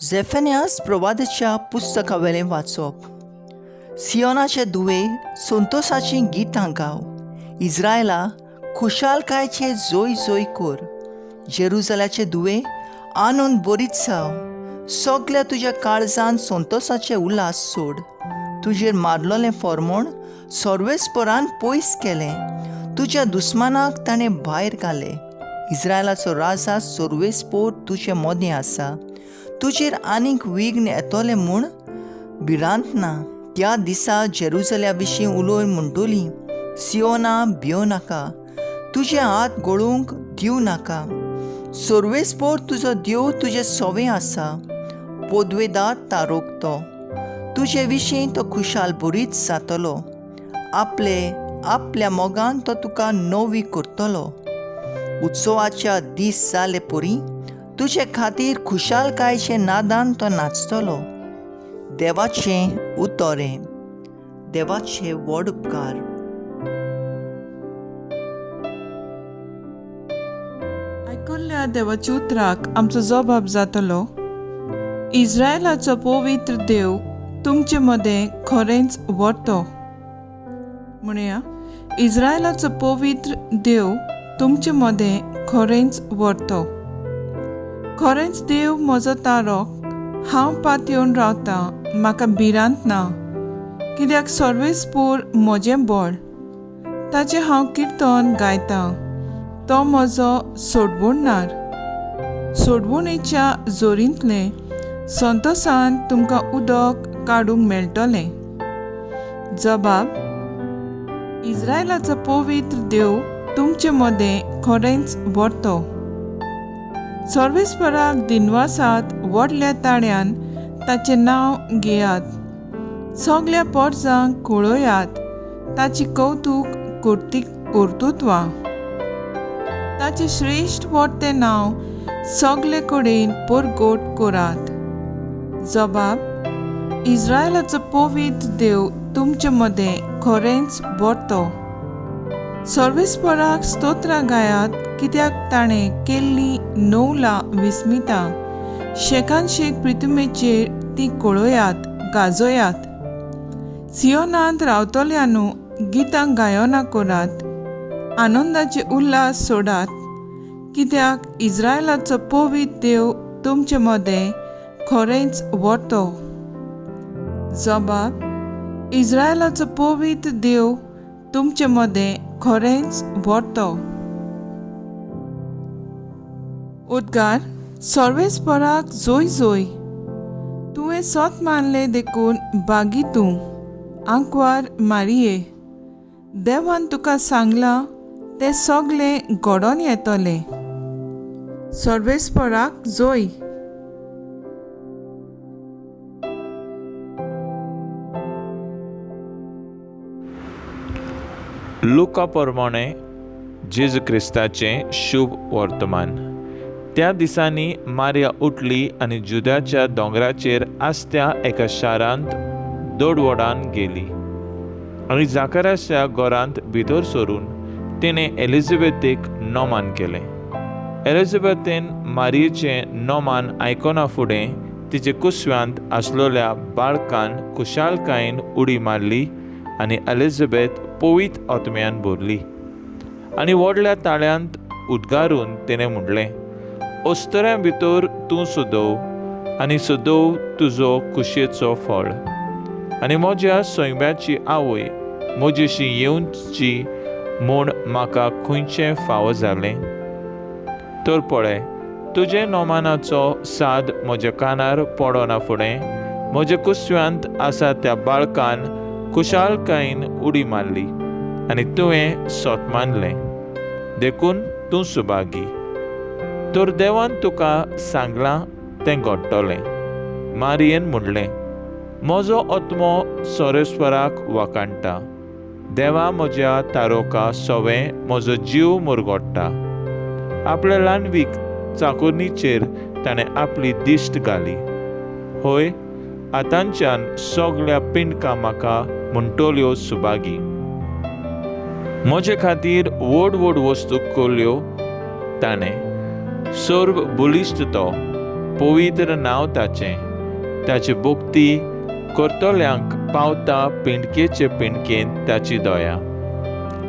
झेफेन्यास प्रवादाच्या पुस्तकावेलें वाचप. सियोनाचे दुवे संतोसाचीं गितां गाव, इस्रायला खुशालकायचे जोय जोय कर. जेरुजाल्याचे दुवे आनंद बरीच जाव, सगल्या तुज्या काळजान संतोसाचे उल्हास सोड. तुजेर मारलोलें फॉर्मोण सर्वेस्परान पयस केलें, तुज्या दुस्मानाक ताणें भायर घालें. इस्रायलाचो राजा सर्वेस्पोर तुजे मदें आसा, तुजेर आनीक विघ्न येतलें म्हूण भिरांत ना. त्या दिसा जेरुजाल्या विशीं उलोवन म्हणटली, सियोना भियो नाका, तुजे हात गळूंक दिवं नाका. सर्वेस्पोर तुजो देव तुजे सोवें आसा, पोदवेदार तारोक तो, तुजे विशीं तो खुशाल बरीच जातलो. आपले आपल्या मोगान तो तुका नवी करतलो. उत्सवाच्या दीस जाले परी तुजे खातीर खुशालकायचे नादान तो नाचतलो. देवाचें उतरें. देवाचे व्हड उपकार. आयकल्ल्या देवाच्या उतराक आमचो जबाब जातलो, इस्रायलाचो पवित्र देव तुमचे मदें खरेंच व्हरतो. म्हणया, इस्रायलाचो पवित्र देव तुमचे मदें खरेंच व्हरतो. खरेंच देव म्हजो तारोक, हांव पातयेवन रावतां, म्हाका भिरांत ना, कित्याक सर्वेस्पोर म्हजें बळ, ताचें हांव किर्तन गायतां. तो म्हजो सोडवणणार. सोडवणेच्या जोरींतलें संतोसान तुमकां उदक काडूंक मेळटलें. जबाब, इस्रायलाचो पवित्र देव तुमचे मदें खरेंच व्हरतो. सर्वेस्पराक दिनवासात व्हडल्या ताळ्यान ताचें नांव घेयात, सगल्या पोरजांक कळयात ताची कौतूक कर्तृत्वां. ताचें श्रेश्ठ व्हडतें नांव सगले कडेन परगट करात. जबाब, इस्रायलाचो पवित्र देव तुमचे मदें खरेंच व्हरतो. सर्वेस्पराक स्तोत्रां गायात, कित्याक ताणें केल्लीं नवलां विस्मितां शेकान शेक प्रितुमेचेर ती कळयात, गाजयात. सियोनांत रावतल्यानू गितां गायना करात, आनंदाचे उल्हास सोडात, कित्याक इस्रायलाचो पवित्र देव तुमचे मदें खरेंच व्हरतो. जबाब, इस्रायलाचो पवित्र देव तुमचे मदें खरेंच व्हरतो. उद्गार, सर्वेस्पराक जोय जोय. तुवें सत मानलें देखून बागी तूं, आंकवार मारिये. देवान तुका सांगलां तें सगलें घडोवन येतलें. सर्वेस्पराक जोय. लुका प्रमाणे जेजू क्रिस्ताचें शुभ वर्तमान. त्या दिसांनी मारिया उठली आनी जुद्याच्या दोंगराचेर आसत्या एका शारांत दोडवडान गेली आनी जाकाराच्या घरांत भितर सरून तिणें एलिझाबेथीक नोमान केलें. एलिझाबेथीन मारियेचें नोमान आयकना फुडें तिचे कुसव्यांत आसलेल्या बाळकान खुशालकायेन उडी मारली आनी एलिझाबेथ पवित्र आत्म्यान भरली आनी व्हडल्या ताळ्यांत उद्गारून तिणें म्हणलें, अस्तऱ्यां भितर तूं सदोव आनी सदोव तुजो कुशेचो फळ, आनी म्हज्या सैम्याची आवय म्हजेशी येवची म्हूण म्हाका खंयचें फावो जालें? तर पळय, तुजे नोमानाचो साद म्हज्या कानार पडना फुडें म्हज्या कुसव्यांत आसा त्या बाळकान खुशालकायेन उडी मारली आनी तुवें सत मानलें, देखून तूं सुभागी. तर देवान तुका सांगलां तें घडटलें. मारियेन म्हणलें, म्हजो आत्मो सर्वेस्पराक वाखाणटा, देवा म्हज्या तारोका सवें म्हजो जीव मुरगोडटा. आपल्या ल्हानवीक चाकोरणीचेर ताणें आपली दिश्ट घाली. हय, आतांच्यान सगल्या पिंडकां म्हाका म्हणटल्यो सुभागी. म्हजे खातीर व्हड व्हड वस्तू केल्यो ताणें, सर्व बळिश्ट तो पवित्र नांव ताचें. ताची भक्ती करतल्यांक पावता पिंडकेचे पिंडकेन ताची दया.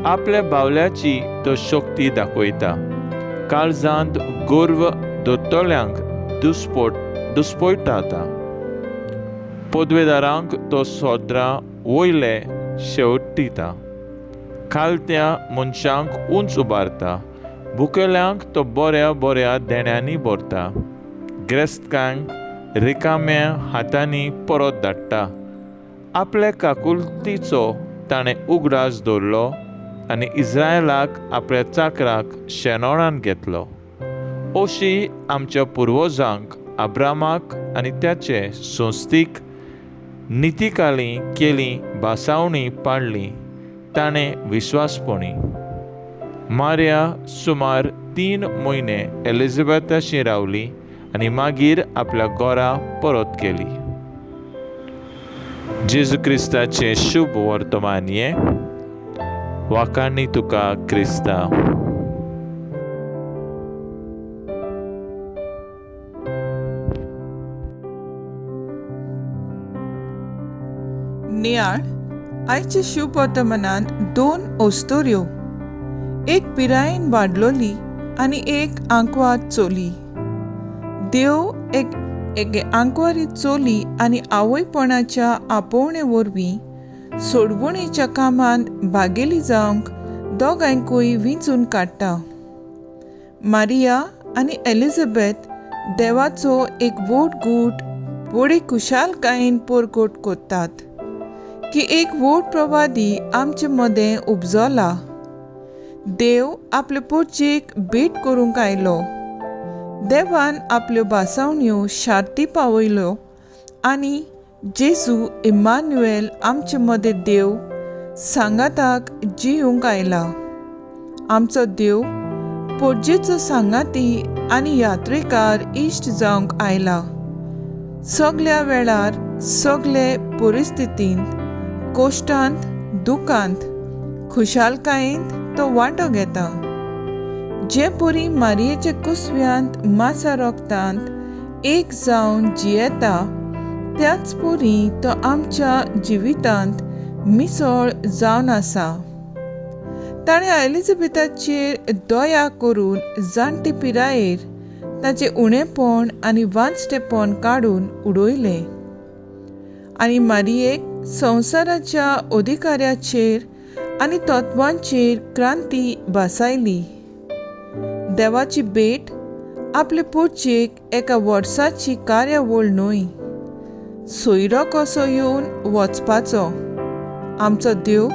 आपल्या बावल्याची तो शक्ती दाखयता, काळजांत गर्व दवरतल्यांक दुस्पयटा. पदवेदारांक तो सोदरा वयले शेवटिता, खालत्या मनशांक उंच उबारता. भुकेल्यांक तो बऱ्या बऱ्या देण्यांनी भरता, ग्रेस्तकांक रिकाम्या हातांनी परत धाडटा. आपल्या काकुलतीचो ताणें उगडास दवरलो आनी इस्रायलाक आपल्या चाकराक शेनोळान घेतलो. अशी आमच्या पुर्वजांक अब्रामाक आनी त्याचे संस्थीक नितिकाली केली भासावणी पाडली ताणें विश्वासपणी. मारिया सुमार 3 म्हयने एलिझाबेथाशी रावली आनी मागीर आपल्या घरा परत केली. जेजू क्रिस्ताचें शुभ वर्तमान हें. वाखाणी तुका क्रिस्ता. नियाळ आयच्या शुभ वर्तमानान 2 ओस्तोऱ्यो, एक पिरायेन वाडलोली आनी एक आंकवार चोली. देव एक आंकवारी चोली आनी आवयपणाच्या आपोवणे वरवीं सोडवणेच्या कामांत भागेली जावंक दोगांयकूय विंचून काडटा. मारिया आनी एलिझाबेथ देवाचो एक व्हड गूट व्हडे खुशालकायेन परगट करतात की एक व्हड प्रवादी आमचे मदें उपजला. देव आपले पोरचेक भेट करूंक आयलो. देवान आपल्यो भासावण्यो शार्ती पावयल्यो आनी जेजू इम्मानुएल आमचे मदें देव सांगाताक जियूंक आयला. आमचो देव पोरजेचो सांगाती आनी यात्रेकार इश्ट जावंक आयला. सगल्या वेळार सगले परिस्थितींत, कोश्टांत, दुखांत, खुशालकायेंत तो वांटो घेता. जे परी मारयेच्या कुसव्यांत मासा रोगतांत एक जावन जियेता त्याच परी तो आमच्या जिवितांत मिसळ जावन आसा. ताणें एलिझाबेथाचेर दया करून जाणटे पिरायेर ताचें उणेपण आनी वांचटेपण काडून उडयलें आनी मारयेक संवसाराच्या अधिकाऱ्याचेर आनी तत्वांचेर क्रांती भासायली. देवाची भेट आपले पोरचेक एका वर्साची कार्यावळ न्हय, सोयरो कसो येवन वचपाचो. आमचो देव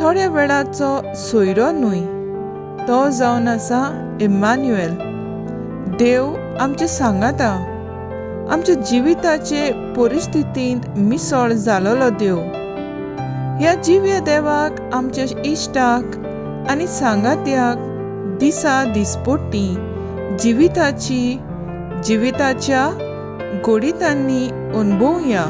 थोड्या वेळाचो सोयरो न्हय, तो जावन आसा इम्मानुएल. देव आमचे सांगाता, आमच्या जिविताचे परिस्थितींत मिसळ जालोलो देव. ह्या जिव्या देवाक आमच्या इश्टाक आनी सांगात्याक दिसा दिसपट्टी जिविताच्या गोडितांनी अणभवया.